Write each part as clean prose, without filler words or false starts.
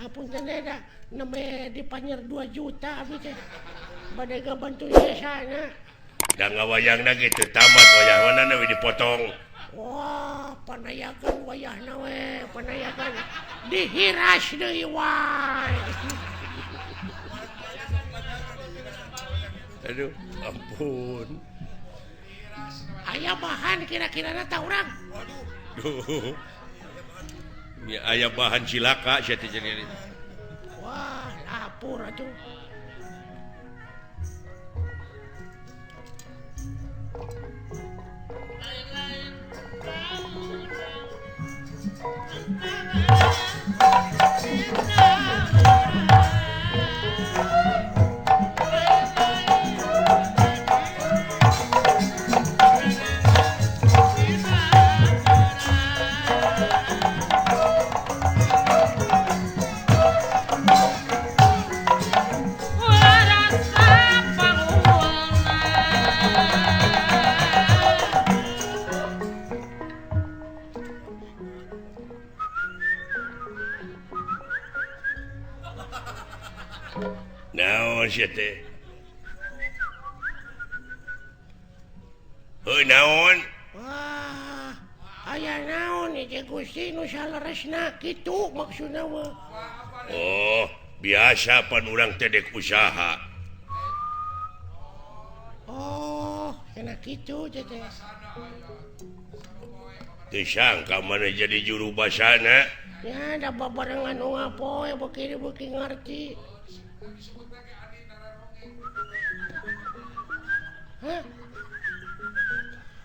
Hapunten da nembe dipanyer 2 juta abdi teh. Bade ngabantu desana. Da ngawayangna ge teu tamat wayahna we dipotong. Wah, panayagan wayahna we, panayagan dihiras deui wae. Aduh, ampun. Aya bahan kira-kirana ta urang. Waduh. Nya aya bahan cilaka sia teh jadi. Wah, lapur atuh. Naon sia teh? Heuh naon? Wah, aya naon ieu Gusti nu saleresna kitu maksudna mah. Oh, biasa pan urang teh dek usaha. Oh, kena kitu teh. Teu sangka maneh jadi juru basana. Ya, da babarengan unggal poe beuki-beuki ngarti. Hah?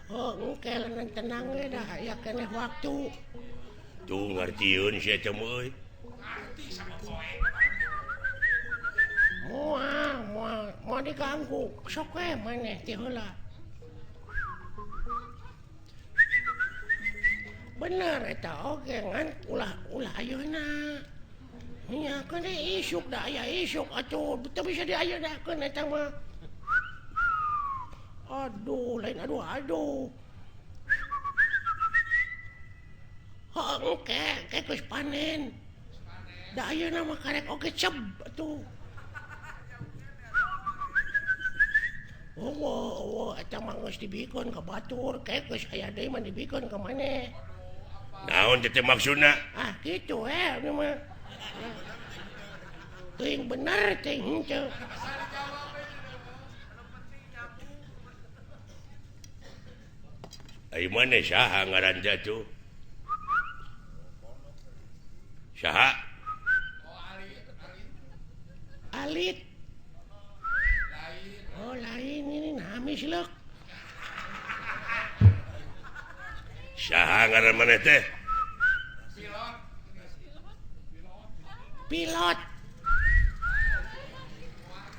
Oh, engke leungeun tenang we dah aya keneh waktu. Tuh ngartieun sia teh euy. Ngarti sama poe. Moal, moal, moal diganggu. Sok we maneh ti heula. Bener eta oge ngan ulah ulah ayeuna. Nya keun isuk da aya isuk atuh teu bisa diayeuna-keun eta mah. Aduh, lain aduh aduh. Heuh engke, engke geus panen. Da ayeuna mah karek oge ceb atuh. Oh, eta mah geus dibikeun ka batur, ke geus aya deui mah dibikeun ka maneh. Naon teh maksudna? Ah, kitu we ieu mah. Teuing bener teuing henteu. Ai maneh saha ngaran teh atuh? Saha? Alit. Oh, lain ini nami sileuk. Saha ngaran maneh teh? Pilot. Pilot.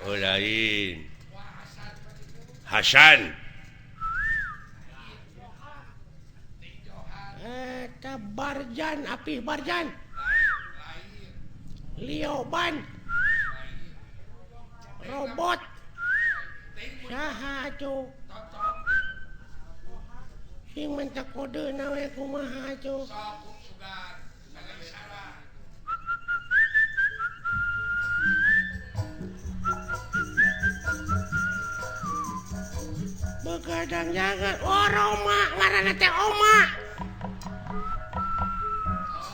Oh, lain. Hasan. Eta Barjan, Apih Barjan. Lioban. Robot. Saha atuh? Sing minta kode we kumaha atuh? Begadang jangan. Oh, Roma ngaranna teh Oma.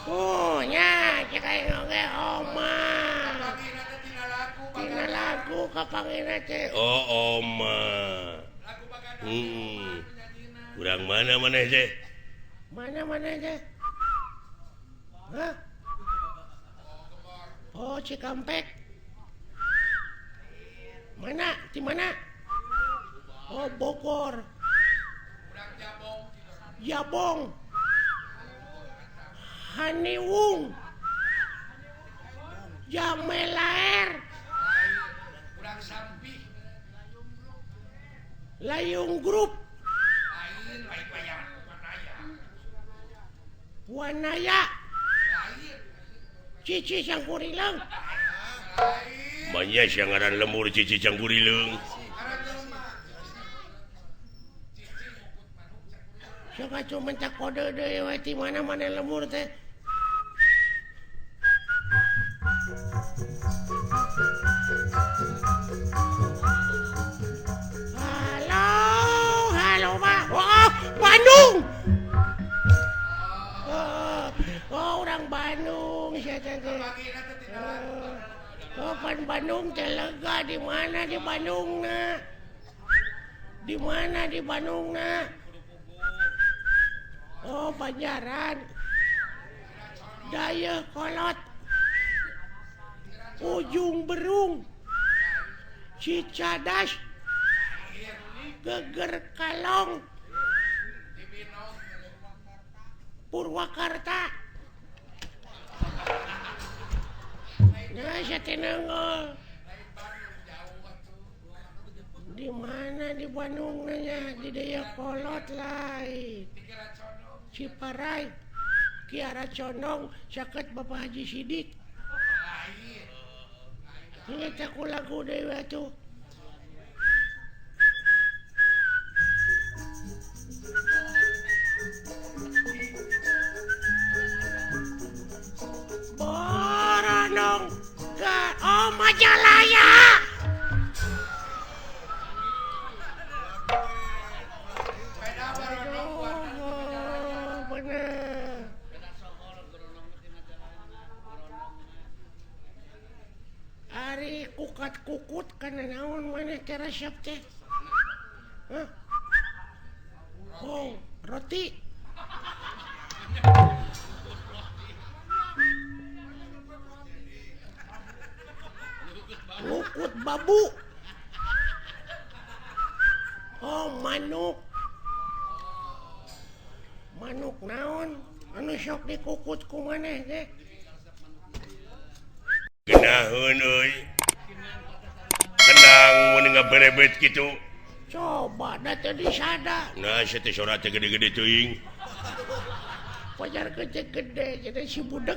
Oh, nya cek aing oge Oma. Tina lagu kapangina teh. Oh, Oma. Urang mana maneh teh? Mana maneh teh? Hah? Oh, Cikampek. Mana? Di mana? Oh, Bogor. Jabong. Haniwung. Jamelaer. Layung Group. Wanaya. Cici Cangkurileung. Manya sia ngaran lemur Cici Cangkurileung. Sok atuh minta kode deui we ti mana-mana lemur teh. eta teh. Oh, pan Bandung teh lega di mana di Bandungna? Di mana di Bandungna? Oh, Banjaran. Dayakolot. Ujung Berung. Cicadas. Geger Kalong. Purwakarta. Nah, saya tenang. Di mana di Bandung nanya di Dayakolot lain. Ciparai, Kiara Condong, saket Bapak Haji Sidik. Ini aku lagu dewe tuh. Boronong ke oh Majalaya. Aduh, bener. Ari kukat-kukut kana naon maneh teh resep teh? Hah? Oh, roti. Lukut babu. Oh, manuk. Manuk naon? Anu sok dikukut ku maneh teh? Genaheun euy. Kendang mun ngaberebet kitu. Coba da teu disada. Nah, sia teh sora teh gede-gede teuing. Pajar gede-gede jadi si budeg.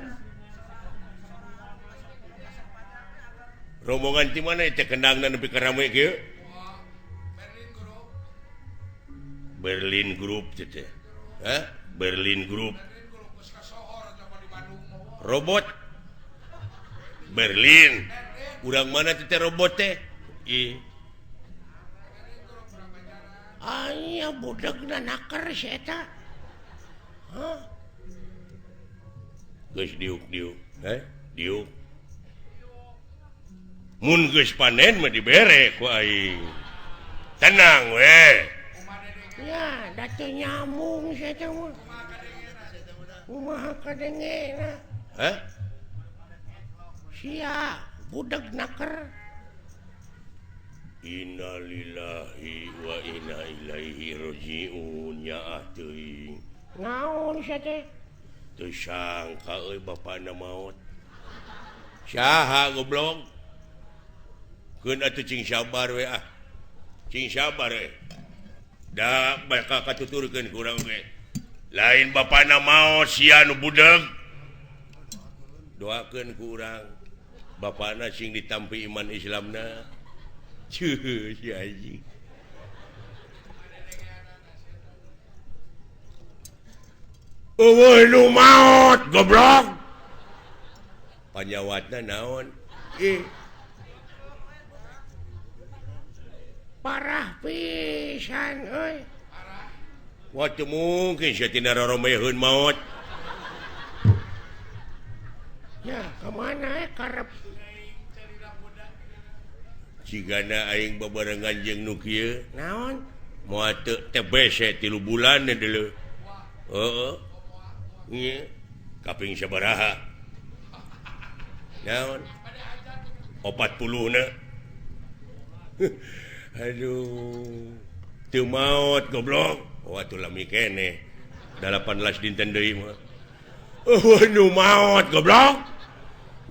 Rombongan ti mana teh kendangna nepi ka rame kieu? Berlin Group teh teh. Hah? Berlin Group. Robot Berlin. Urang mana teh robot teh? Ih. Aya budegna naker si eta. Hah? Geus diuk-diuk, heh? Diuk. Mun geus panen mah dibere ku aing. Tenang we. Ya, da teu nyambung si eta mah. Kumaha kadengena? Hah? Sia budeg naker. Innalillahi wa inna ilaihi rajiun nyaah teuing. Naon sia teh? Teu sangka euy bapana maot. Saha goblok? Keun atuh cing sabar we ah. Cing sabar we. Da bakal katuturkeun ku urang ge. Lain bapana maot sia nu budeg. Doakeun ku urang bapana sing ditampi iman Islamna. Cuh, si anjing. Eueuh nu maot goblok. Panyawatna naon? Ih. Parah pisan euy. Wah, teu mungkin sia tina roromeheun maot. Ya, kemana karep? Cigana aing babarengan jeung nu kieu. Naon? Moal teu TBC 3 bulan deuleu. Heeh. Nya kaping sabaraha? Naon? 40 na. Aduh. Teu maot goblok. Oh atuh lami keneh. 18 dinten deui mah. Oh nu maot goblok.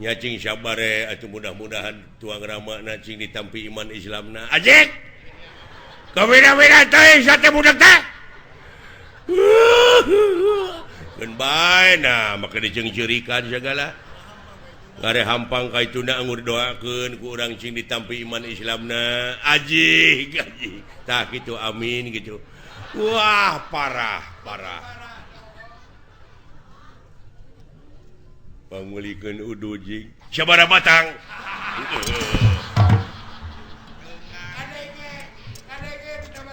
Nya cing sabare atuh mudah-mudahan tuang ramana cing ditampi iman Islamna. Ajik. Kawina-wina teh sate budak teh. Keun bae nah make diceungceurikan sagala. Ngare hampang ka ituna anggur doakeun ku urang cing ditampi iman Islamna. Ajik, ajik. Tah kitu amin gitu. Wah, parah, parah. Pangulikeun udu jing sabaraha batang.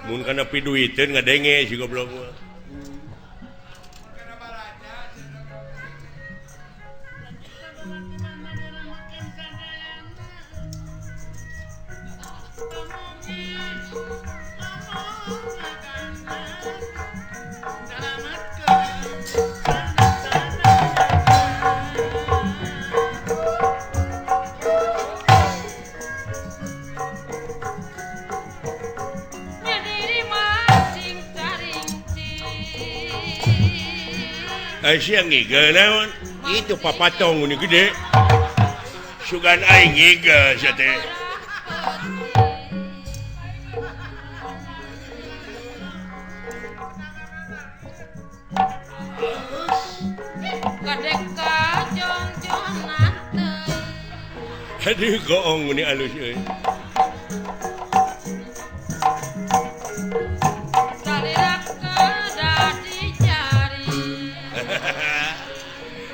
Mun kana piduiteun ngadenge si goblok mah. Sia ngigel naon? Itu papatong ini gede. Sugan aing ngigel sia teh. Aduh goong ini alus euy.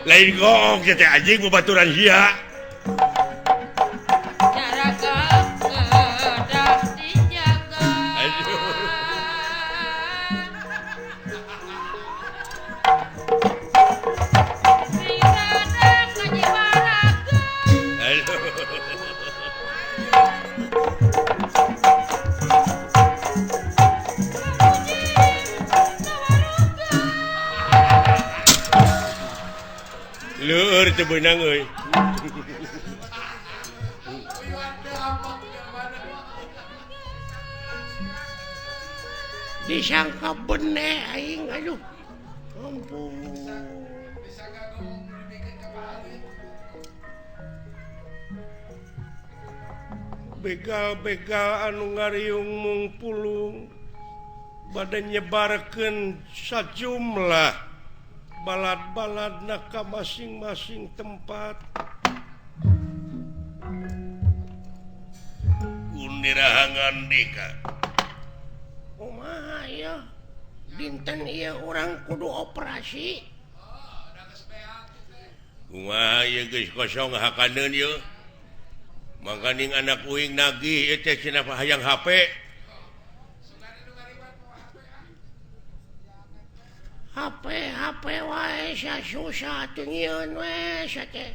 Lain goong sia teh anjing babaturan sia. Leur teu beunang euy. Disangka bene aing aduh. Ampun. Begal-begal anu ngariung mung pulung bade nyebarkeun sajumlah balad-balad ka masing-masing tempat. Undirahangan dika. Kumaha ieu? Dinten ieu urang kudu operasi. Kumaha ieu geus kosong hakaneun ieu. Mangkaning anak uing nagih ieu teh cenah hayang HP. HP HP wae sia susah atuh nyieun we sia teh.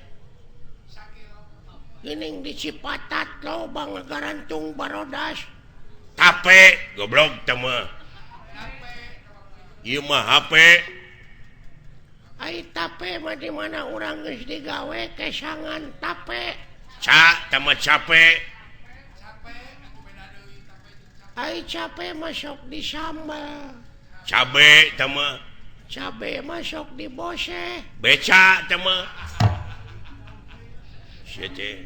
Geuning di Cipatat loba ngagarantung barodas. Tape goblok teh mah. Ieu mah HP. Ai tape mah di mana urang geus digawe kesangan tape. Ca teh mah cape. Ai cape mah sok disambel. Cabe teh mah. Cabe masuk di bose. Beca teh mah. Sia teh.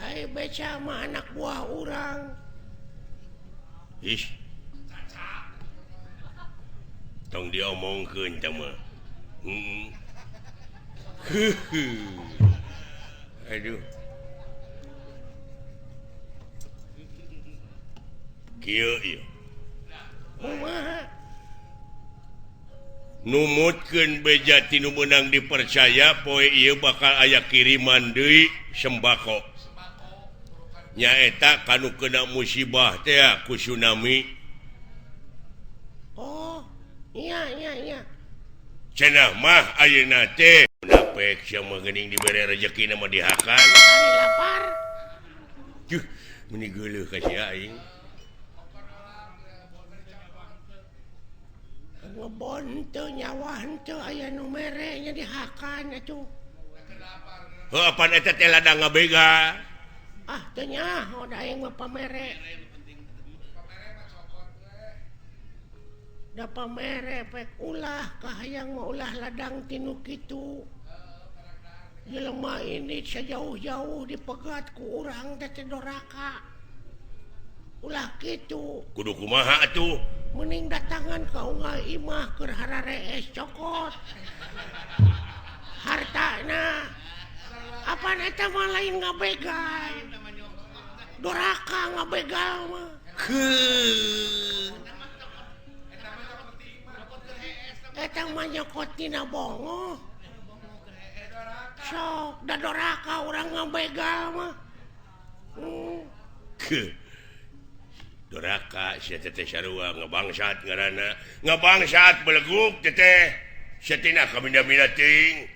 Ai beca mah anak buah urang. Ih. Tong diomongkeun teh mah. Aduh. Kieu ieu. Kumaha? Numutkeun beja ti nu meunang dipercaya poe ieu bakal aya kiriman deui sembako. Nyaeta kanu kena musibah teh ku tsunami. Oh, iya iya iya. Cenah mah ayeuna teh munafik sia mah geuning dibere rejeki mah dihakan. Ari lapar. Juh, meuni geuleuh ka sia aing. Ngebon teu nyawa henteu aya nu mere nya dihakan atuh. Heuh apan eta teh ladang ngabega. Ah teu nyaho da aing mah pamere. Da pamere pek ulah kahayang mah ulah ladang tinu kitu. Jelema ini sejauh-jauh dipegat ku urang teh teh doraka. Ulah kitu. Kudu kumaha atuh? Mending datangan ka unggal imah keur hararees cokot. Hartana. Apan eta mah lain ngabegal. Doraka ngabegal mah. Heuh. Eta mah nyokot tina bongo. Sok da doraka urang ngabegal mah. Doraka sia teh sarua ngabangsat ngaranna. Ngabangsat beleguk teh. Sia tina kaminda-minda teuing.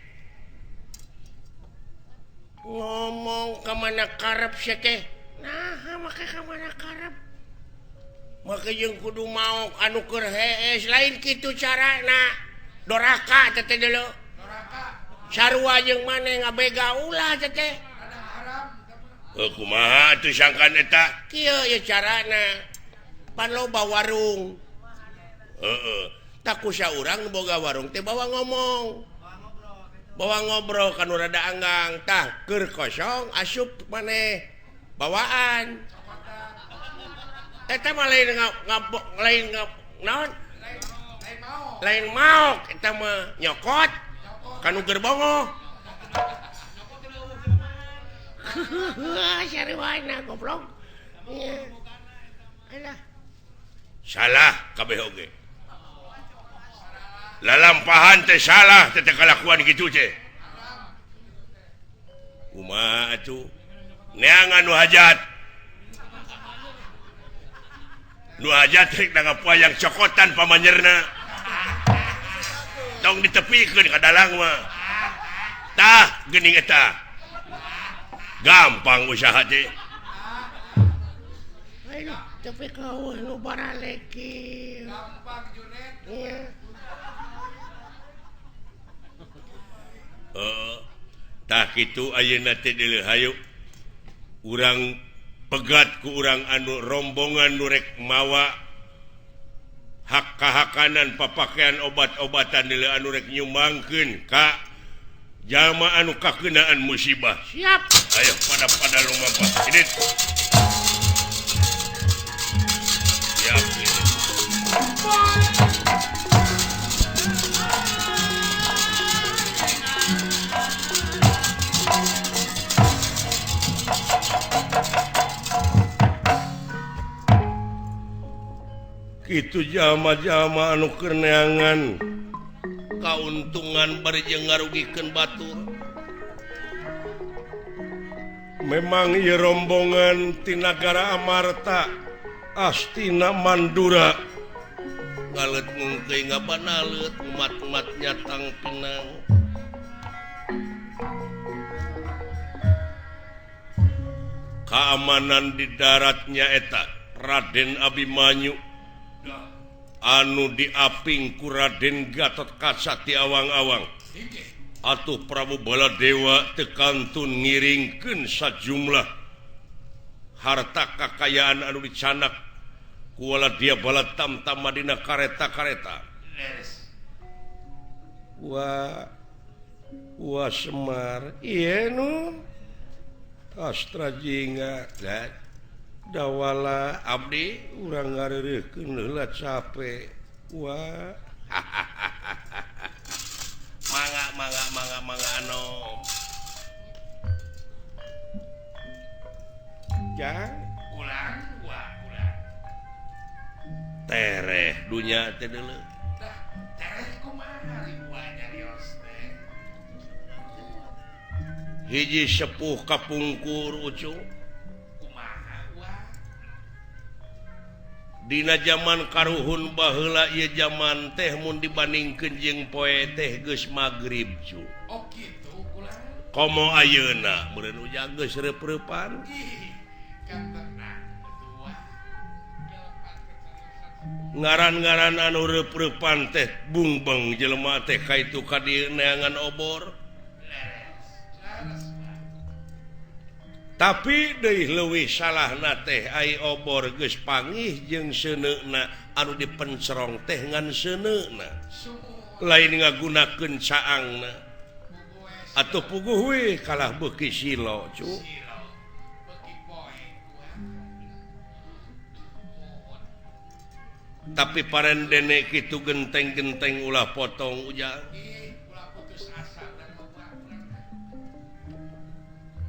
Ngomong ka mana karep sia teh. Naha make ka mana karep? Make jeung kudu maok anu keur hees lain kitu carana. Doraka teh deuleu. Doraka. Sarua jeung maneh ngabega ulah teh. Heuh kumaha atuh sangkan eta? Kieu ye carana. Pan loba warung. Heeh. Tak kusa urang boga warung teh bawa ngomong. Bawa ngobrol kan rada anggang tah keur kosong asup maneh bawaan. Eta mah lain lain naon? Lain maok eta mah nyokot kanu keur bongoh. Sarwana goblok. Alah. Salah kabeh oge. Lalampahan teh salah teh kalakuan kitu teh. Kumaha atuh? Neangan nu hajat. Nu hajat rek nanggap wayang cokotan pamanyerna. Tong ditepikeun ka dalang mah. Tah geuning eta. Gampang usaha teh. Ayo tapi kau nu baraleki. Gampang Junet. Iya. Tah kitu ayeuna teh deuleu hayu urang pegat ku urang anu rombongan nu rek mawa hak kahakanan papakaian obat-obatan deuleu anu rek nyumbangkeun ka jalma anu kakeunaan musibah. Siap. Ayo pada lumampah. Ini. Siap. Ini. Kitu jalma-jalma anu keur neangan kauntungan bari jeung ngarugikeun batur. Memang ieu rombongan ti nagara Amarta Astina Mandura ngaleut ngungkeuy ngabanaleut umat-umat nyatang pinang. Keamanan di daratnya eta Raden Abimanyu anu diaping ku Raden Gatot Kaca ti awang-awang. Atuh Prabu Baladewa teu kantun ngiringkeun sajumlah harta kakayaan anu dicanak ku Waladia Balatamtama dina kareta-kareta. Wa wa Semar ieu nu Astra Jingga dawala abdi urang ngareureukkeun heula cape. Wah. Mangga mangga mangga mangga anom. Jang ulang wah ulang. Tereh dunya teh deuleu. Tah tereh kumaha ribuan nyarios teh. Hiji sepuh kapungkur ucu. Dina zaman karuhun baheula ieu zaman teh mun dibandingkeun jeung poe teh geus magrib cu. Oh kitu ulah. Komo ayeuna meureun ujang geus reup-reupan. Ih, kantenang atuh. Ngaran-ngaran anu reup-reupan teh bungbeng jelema teh ka itu ka dieu neangan obor. Leres. Tapi deui leuwih salahna teh ai obor geus pangih jeung seuneuna anu dipencerong teh ngan seuneuna. Lain ngagunakeun caangna. Atuh puguh we kalah beuki silo cu. Tapi parendene kitu genteng-genteng ulah potong ujang.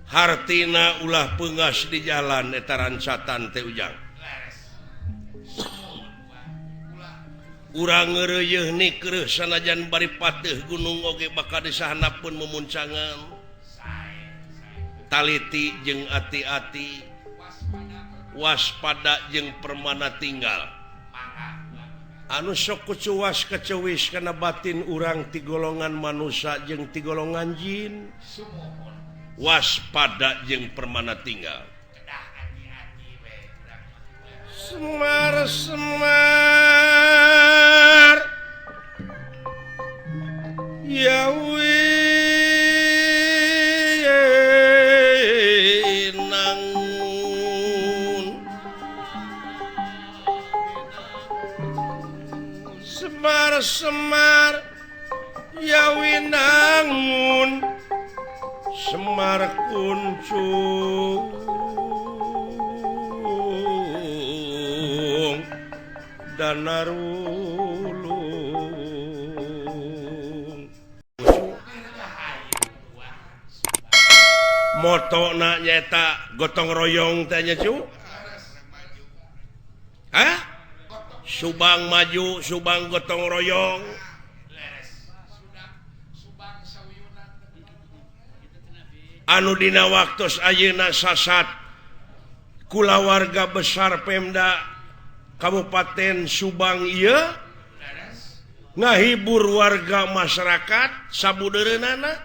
Hartina ulah peungas di jalan eta rancatan teh ujang. Urang ngeureuyeun nikreuh sanajan bari pateuh gunung oge bakal disahanapun memuncangan. Taliti jeung ati-ati, waspada jeung permana tinggal. Anu sok kucuwas kecewis kana batin urang ti golongan manusia jeung ti golongan jin. Waspada jeung permana tinggal. Semar semar ya winangun Semar Semar ya winangun Semar kuncung danarulung motona nyaeta gotong royong teh nya cu. Hah? Subang maju, Subang gotong royong. Anu dina waktos ayeuna sasat kulawarga besar Pemda Kabupaten Subang ieu ngahibur warga masyarakat sabudeureunana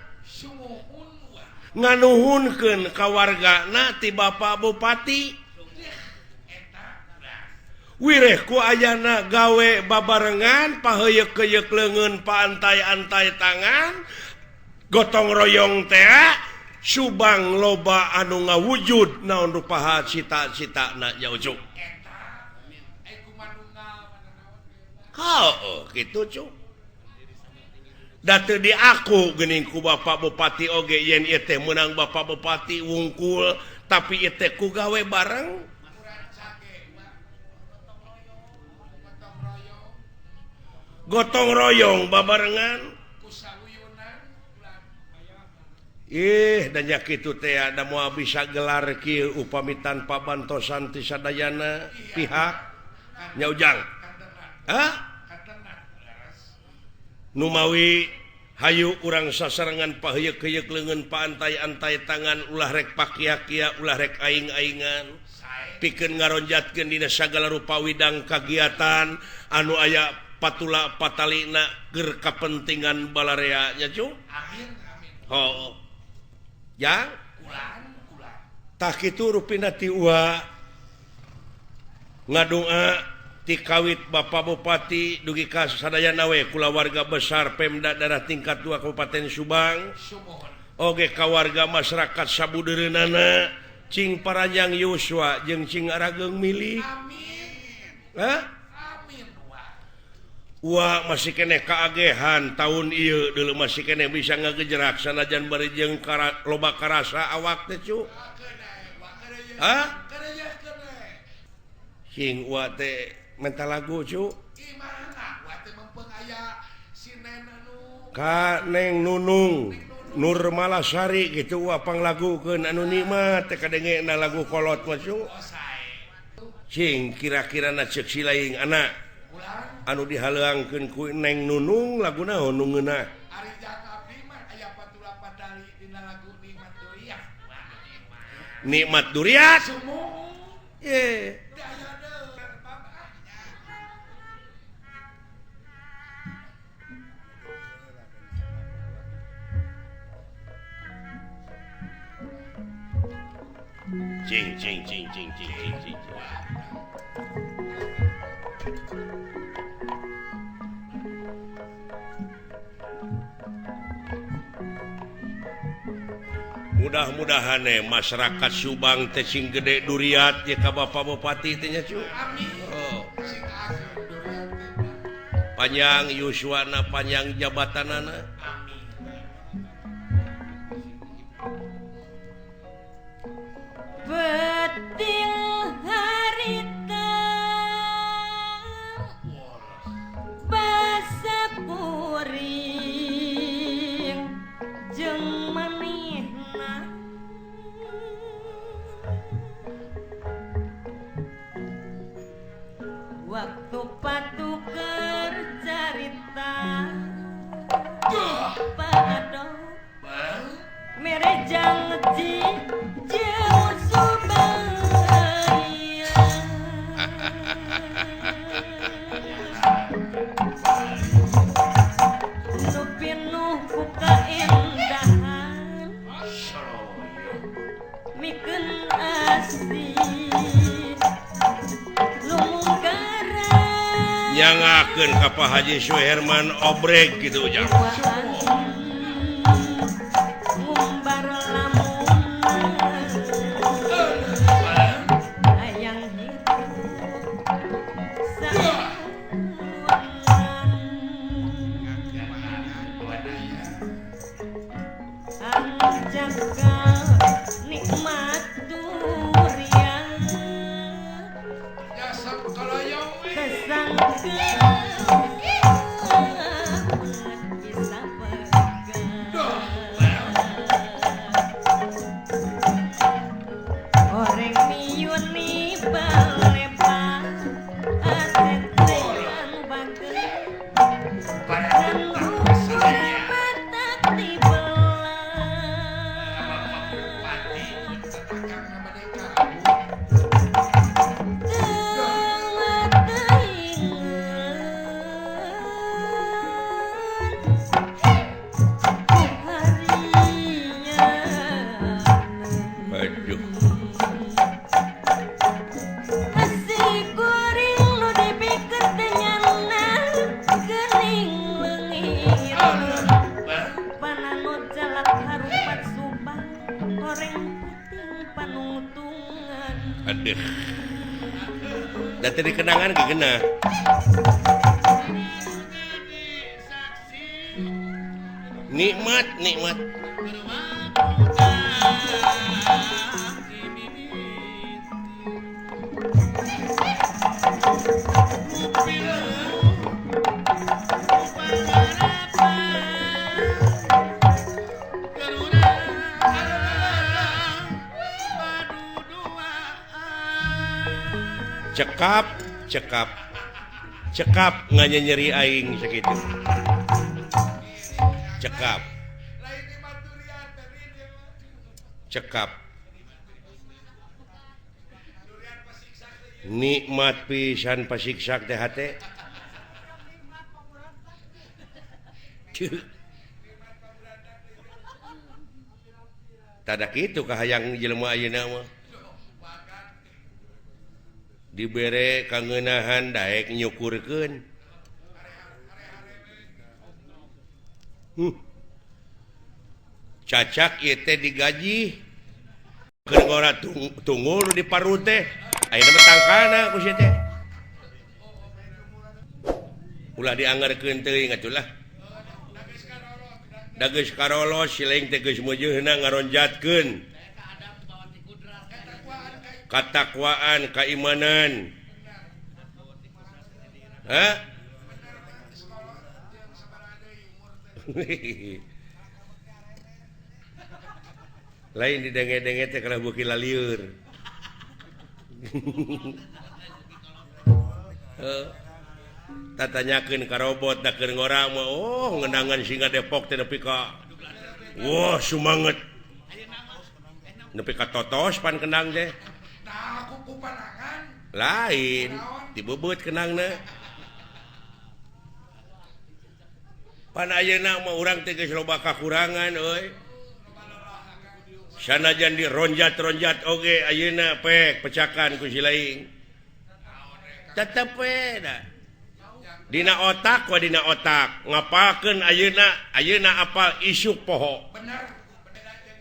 nganuhunkeun ka wargana ti Bapak Bupati. Wireh ku ayana gawe babarengan paheuyeuk-heuyeuk leungeun paantai-antai tangan gotong royong teh Subang loba anu ngawujud naon rupaha cita-citana nya ucuk. Oh, kitu cu. Da teu diaku geuning ku Bapak Bupati oge yen ieu teh meunang Bapak Bupati wungkul tapi ieu teh ku gawe bareng. Gotong royong babarengan. Ih, dan nya kitu teh da moal bisa gelar kieu upami tanpa bantosan ti sadayana pihak nya ujang. Hah? Numawi hayu urang sasarengan paheuyeuk-heuyeuk leungeun paantai-antai tangan ulah rek pakia-kia ulah rek aing-aingan pikeun ngaronjatkeun dina sagala rupa widang kagiatan anu aya patula patalina keur kapentingan balarea nya cu. Amin amin. Oh. Ya, kulan kulan. Tah kitu rupina ti ua ngadua ti kawit Bapak Bupati dugi ka sadayana we kulawarga besar Pemda daerah tingkat 2 Kabupaten Subang. Oge ka warga masyarakat sabudeureunana cing paranjang yuswa jeung cing arageung milik. Amin. Hah? Amin. Wah masih keneh kaagehan tahun ieu deuleu masih keneh bisa ngagejerak sanajan bari jeung loba karasa awak teh cu. Hah? Cing wa teh menta lagu cu. Ka Neng Nunung Nurmalasari gitu wa panglagukeun anu nikmat teh kadengena lagu kolot mah cu. Cing kira-kira na ceuk si laing anak anu dihaleuangkeun ku Neng Nunung lagu naon nu ngeunah. Ari jang abdi mah aya patula patali dina lagu Nikmat Duriat. Nikmat Duriat. Ye. Cing cing cing cing cing cing cing. Mudah-mudahan masyarakat Subang teh sing gede duriat ye ka Bapak Bupati teh nya cu. Amin. Oh. Panjang yuswana panjang jabatanana. Amin. Betil harita basa puring jeung manehna waktu patuker carita pado merejang ji jeung Subang. Nu pinuh ku kaendahan mikeun asih lumungkaran nyangakeun ka Pak Haji Suherman obreg gitu ujang. Kacangkal nikmat durian Oreng miyuni balepa aset anu bagel Aduh. Aduh. Dan tadi kenangan kena. Nikmat, nikmat. Cekap, cekap, cekap nganyeri aing sakitu. Cekap, cekap. Nikmat pisan pasiksak teh hate. Tada kitu kahayang jelema ayeuna mah. Dibere kangenahan daek nyukurkeun. Cacak ieu teh digaji keur ngora tunggul di parut teh ayeuna mah tangkana ku sia teh. Ulah dianggarkeun teuing atuh lah. Da geus karolos si laing teh geus meujeuna ngaronjatkeun. Katakwaan, keimanan. Hah? Lain didenge-denge teh kalah beuki lalieur. Tatanyakeun ka robot da keur ngora mah oh ngendangan singa Depok teh nepi ka wah sumanget. Nepi ka totos pan kendang teh. Lain dibebeut kenangna. Pan ayeuna mah urang teh geus loba kakurangan euy. Sanajan dironjat-ronjat oge ayeuna pek pecakan ku si laing. Tetep we da. Dina otak wa dina otak ngapalkeun ayeuna, ayeuna apal isuk poho.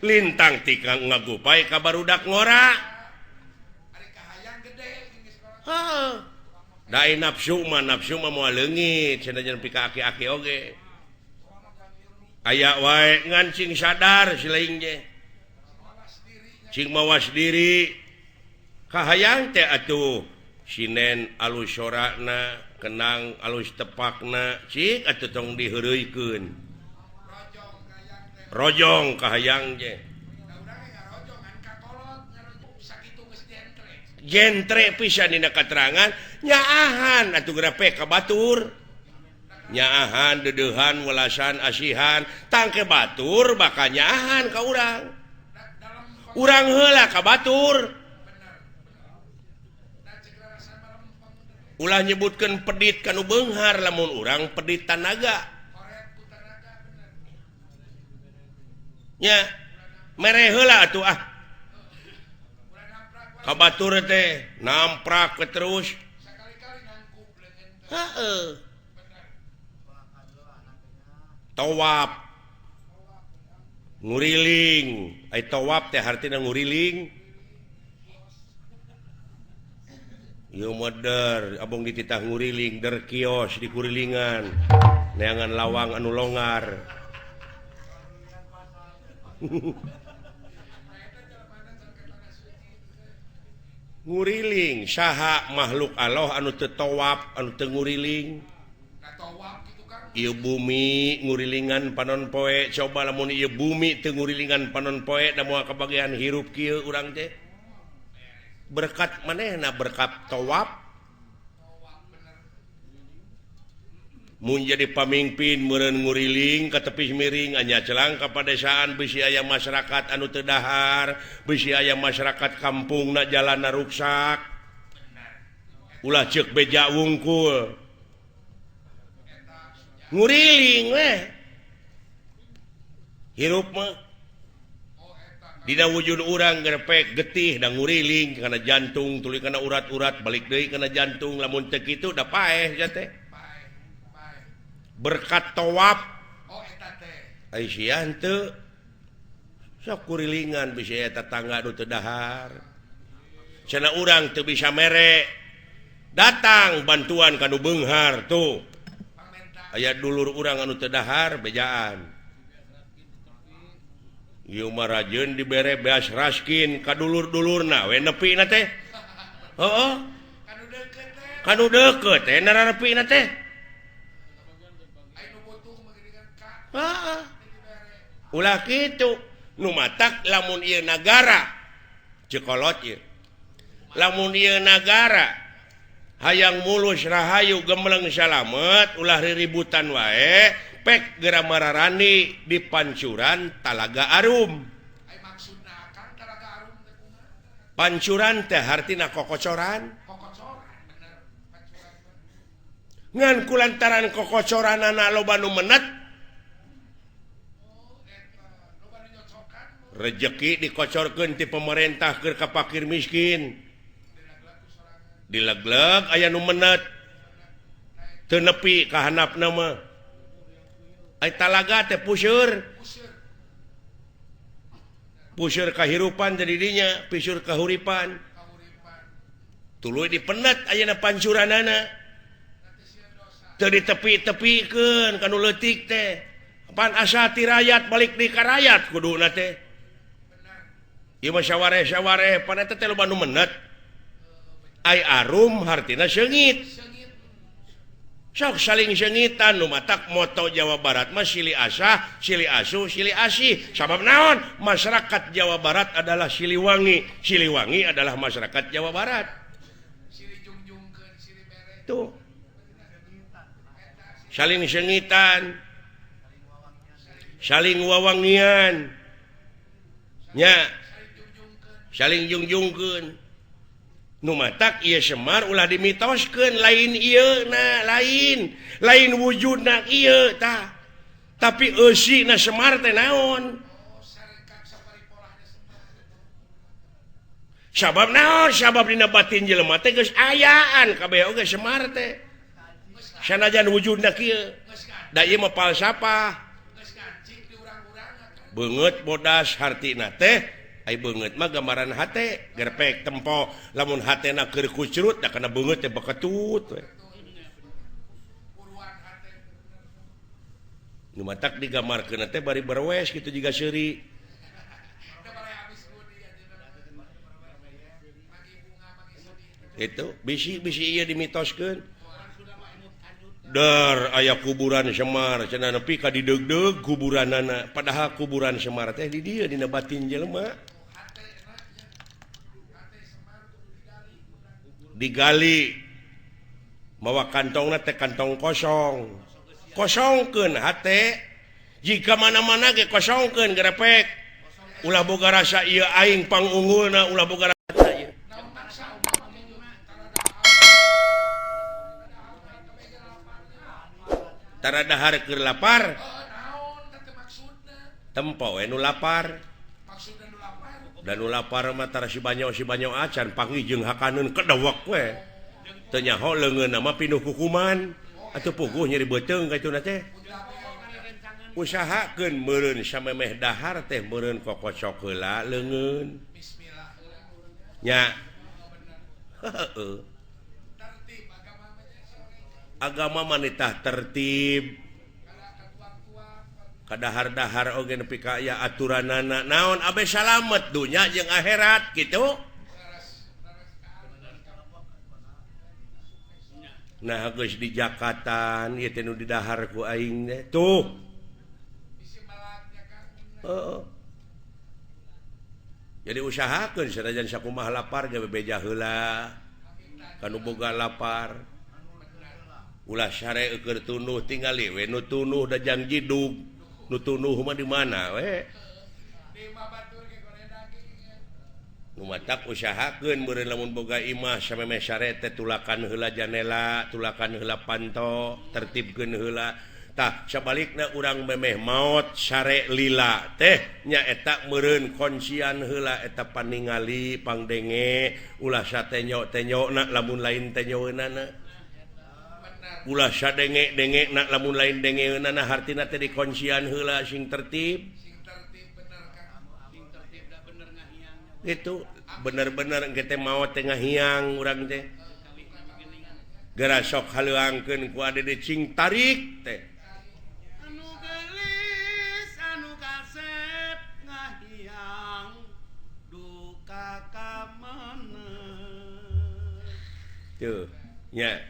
Lintang tikang ngagupai ka barudak ngora. Dai nafsu mah moal leungit sanajan pika aki-aki oge. Aya wae ngan cing sadar si laing ge. Cing mawas diri. Kahayang teh atuh sinen alus sorana, kenang alus tepakna, cik atuh tong diheureuykeun. Rojong kahayang ge. Jentre pisan dina katerangan nyaahan atuh geura ka batur nyaahan deudeuhan welasan asihan tangke batur bakal nyaahan ka urang urang heula ka batur ulah nyebutkeun pedit ka nu beunghar lamun urang pedit tanaga nya mere heula atuh ah kabatur teh namprak terus. Heeh. Tawaf. Nguriling. Ai tawaf teh hartina nguriling. Ieu meder abong dititah nguriling der kios di kurilingan. Neangan lawang anu longar. Nguriling saha makhluk Allah anu teu tawaf anu teu nguriling. Ieu bumi ngurilingan panon poe, coba lamun ieu bumi teu ngurilingan panon poe da moal kabagian hirup kieu urang teh. Berkat manehna berkat tawaf. Mun jadi pamimpin meureun nguriling ka tepis miring anya celang ka padesaan bisi aya masyarakat anu teu dahar, bisi aya masyarakat kampungna jalanna ruksak. Ulah ceuk beja wungkul. Nguriling weh. Hirup mah dina wujud urang gerpek getih da nguriling kana jantung tuluy kana urat-urat balik deui kana jantung lamun teu kitu da paeh sia teh. Berkat tawaf. Oh eta teh. Ai sia henteu. Sok kurilingan bisi aya tetangga nu teu dahar. Cenah urang teu bisa mere. Datang bantuan ka nu beunghar tuh. Aya dulur urang anu teu dahar bejaan. Ieu mah rajeun dibere beas raskin ka dulur-dulurna we nepina teh. Heeh. Kanu deukeut teh. Kanu deukeut teh nararepina teh. Ulah kitu nu matak lamun ieu nagara cekolot ieu lamun ieu nagara hayang mulus rahayu gemleng salamet ulah riributan wae pek geura mararani di pancuran Talaga Arum. Pancuran teh hartina kokocoran ngan kulantaran kokocoranana loba nu menet rejeki dikocorkeun ti pemerintah keur ka fakir miskin dilegleg aya nu menet teu nepi ka handapna mah ai talaga teh puseur puseur kahirupan teh di dinya piseur kahuripan tuluy dipenet ayeuna pancuranana teu ditepi-tepikeun ka nu leutik teh pan asa ti rayat balik di ka rayat kuduna teh. Ieu mah sawareh-sawareh pan eta teh loba nu menet. Ai arum hartina seungit. Sok saling seungitan nu matak moto Jawa Barat mah silih asah, silih asuh, silih asih. Sabab naon? Masyarakat Jawa Barat adalah Siliwangi. Siliwangi adalah masyarakat Jawa Barat. Silih jungjungkeun, silih bere. Tuh. Saling seungitan. Saling wawangian. Nya. Saling jungjungkeun. Nu matak ieu Semar ulah dimitoskeun lain ieu na lain, lain wujudna ieu tah. Tapi eusina Semar teh naon? Sabab naon? Sabab dina batin jelema teh geus ayaan kabeh oge Semar teh. Sanajan wujudna kieu. Da ieu mah falsafah. Beungeut bodas hartina teh ai beungeut mah gambaran hate gerpek tempo lamun hatena keur kucrut da kana beungeut teh beketut we. Nu matak digambarkeun teh bari berwes kitu jiga seuri. Itu bisi-bisi ieu dimitoskeun. Dar aya kuburan Semar cenah nepi ka dideugdeug kuburanana padahal kuburan Semar teh di dieu dina batin jelema. Digali mawa kantongna teh kantong kosong. Kosongkeun hate jika mana-mana ge kosongkeun gerepek. Ulah boga rasa ieu aing pangunggulna ulah boga rasa ieu. Tara dahar keur lapar. Tempo we nu lapar. Dan nu lapar mah tara si banyo acan panggih jeung hakaneun kedewek we. Teu nyaho leungeunna mah pinuh kukuman. Atuh puguh nyeri beuteung ka ituna teh. Usahakeun meureun samemeh dahar teh meureun kokocok heula leungeun. Nya. Heueuh. Agama manitah tertib. Kadahar-dahar oge nepi ka aya aturanana naon abe salamet dunya jeung akhirat kitu. Nah geus di Jakatan ieu teh nu didahar ku aing teh tuh. Heeh. Jadi usahakeun sanajan sakumaha lapar ge bebeja heula. Kanu boga lapar. Ulah sare keur tunduh tingali we nu tunduh da jang jidug. Nu tunduh mah di mana we? Nu matak usahakeun meureun lamun boga imah samemeh sare teh tulakan heula janela, tulakan heula panto, tertibkeun heula. Tah sabalikna urang memeh maot sare lila teh nyaeta meureun koncian heula eta paningali pangdenge ulah satenyo-tenyona lamun lain tenyoeunana. Ulah sadenge-dengena lamun lain dengeunana hartina teh dikoncian heula sing tertib. Itu bener-bener engke teh maot teh ngahiang urang teh. Geura sok haleuangkeun ku ade cing tarik teh. Anu geulis anu kasep ngahiang duka ka mana. Tuh nya.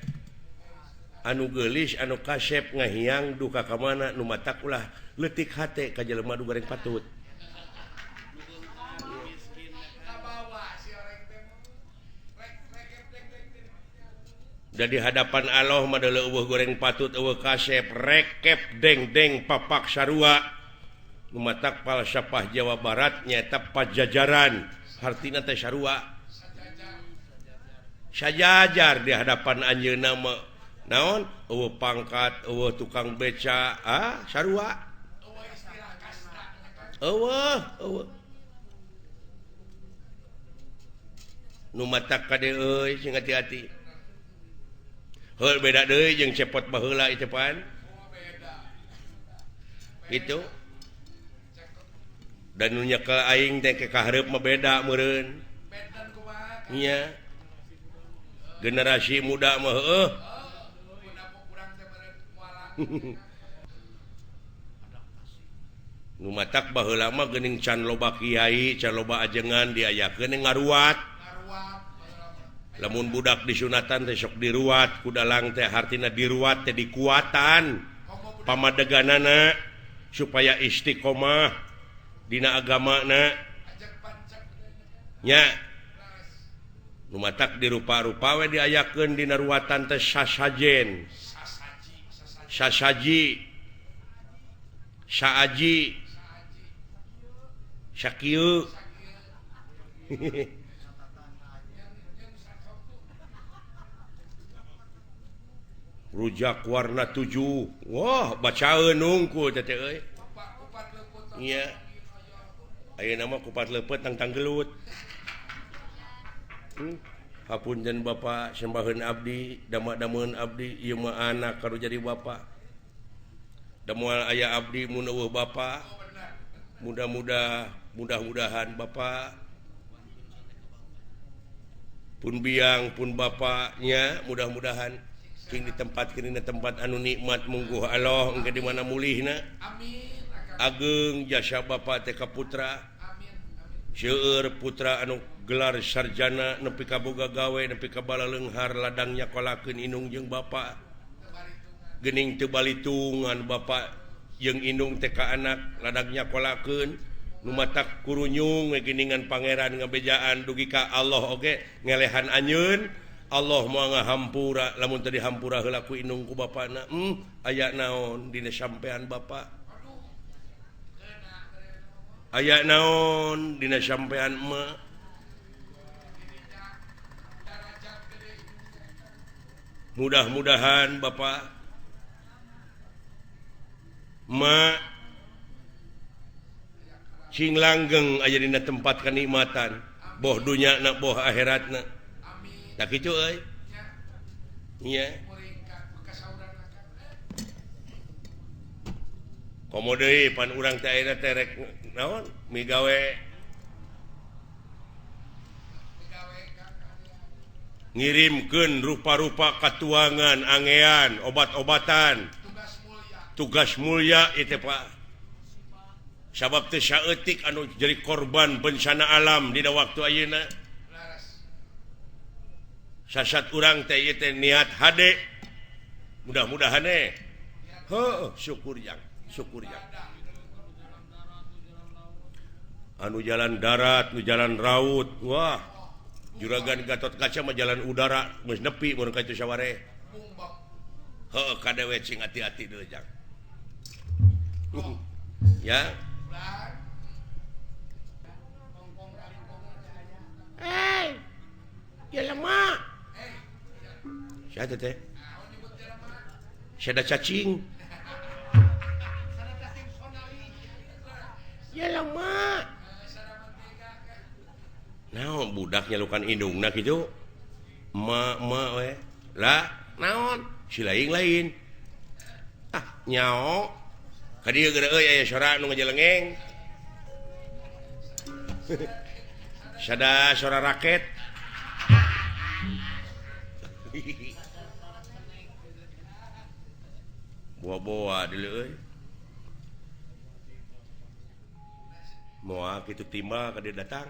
Anu geulis anu kasep ngahiang duka ka mana nu matak ulah leutik hate ka jelema nu goreng patut. Jadi hadapan Allah mah eueuh goreng patut eueuh kasep rekep deng-deng papak sarua. Nu matak falsafah Jawa Barat nyaeta pajajaran hartina teh sarua. Sajajar di hadapan anjeunna mah naon eueuh pangkat eueuh tukang beca ah sarua. Eueuh eueuh. Nu matak kade euy sing hati-hati. Heul beda deui jeung cepot baheula ieu pan. Gitu. Dan nu nyekel aing teh ke kahareup mah beda meureun. Nya. Generasi muda mah heueuh. Nu matak baheula mah geuning can loba kiai, can loba ajengan diayakeun ngaruat. Lamun budak disunatan teh sok diruat ku dalang teh hartina diruat teh dikuatan pamadeganana supaya istiqomah dina agamana nya. Nu matak dirupa-rupa we diayakeun dina ruatan teh sasajen, sasaji, saaji, sakieu. Rujak warna 7. Wah, bacaeun nungku teh euy. Nya. Ayeuna mah kupat leupeut tangtang gelut. Hapunten Bapak, sembaheun abdi, dama-dameun abdi, ieu mah anak karu jadi bapak. Da moal aya abdi mun eueuh bapak. Mudah-mudah, mudah-mudahan bapak pun biang pun bapaknya mudah-mudahan cing ditempatkeun dina tempat anu nikmat mungguh Allah engke di mana mulihna. Amin. Ageng jasa bapak teh ka putra. Seueur putra anu gelar sarjana nepi ka boga gawe nepi ka balaleunghar ladang nyakolakeun indung jeung bapak. Geuning teu balitungan bapak jeung indung teh ka anak ladang nyakolakeun nu matak kurunyung we geuningan pangeran ngabejaan dugi ka Allah oge ngelehan anjeun. Allah moal ngahampura lamun teu dihampura heula ku indung ku bapana. Aya naon dina sampean bapak? Aya naon dina sampean emak? Mudah-mudahan bapak emak cing langgeng aya dina tempat kenikmatan, boh dunyana boh akhiratna. Tak kitu euy. Nya. Komo deui pan urang teh ayeuna teh rek naon migawe ngirimkeun rupa-rupa katuangan, angean, obat-obatan. Tugas mulia ieu teh Pak. Sabab teu saeutik anu jadi korban bencana alam dina waktu ayeuna. Sasat urang teh ieu teh niat hade. Mudah-mudahan eh. Heuh, syukur jang, syukur jang. Anu jalan darat, nu jalan raut, wah. Juragan Gatot Kaca mah jalan udara geus nepi mun ka itu saware. Heuh, kadewe cing hati-hati deui jang. Ya. Hei, jelema. Siapa teh? Sada cacing. Jelema. Naon budak nyalukan indungna kitu? Ma ma we. Lah, naon? Si lain-lain. Ah, nyao. Ka dieu geura euy aya sora nu ngajelengeng. Sada sora raket. Boa-boa deuleu euy. Moal kitu timbal ka dieu datang.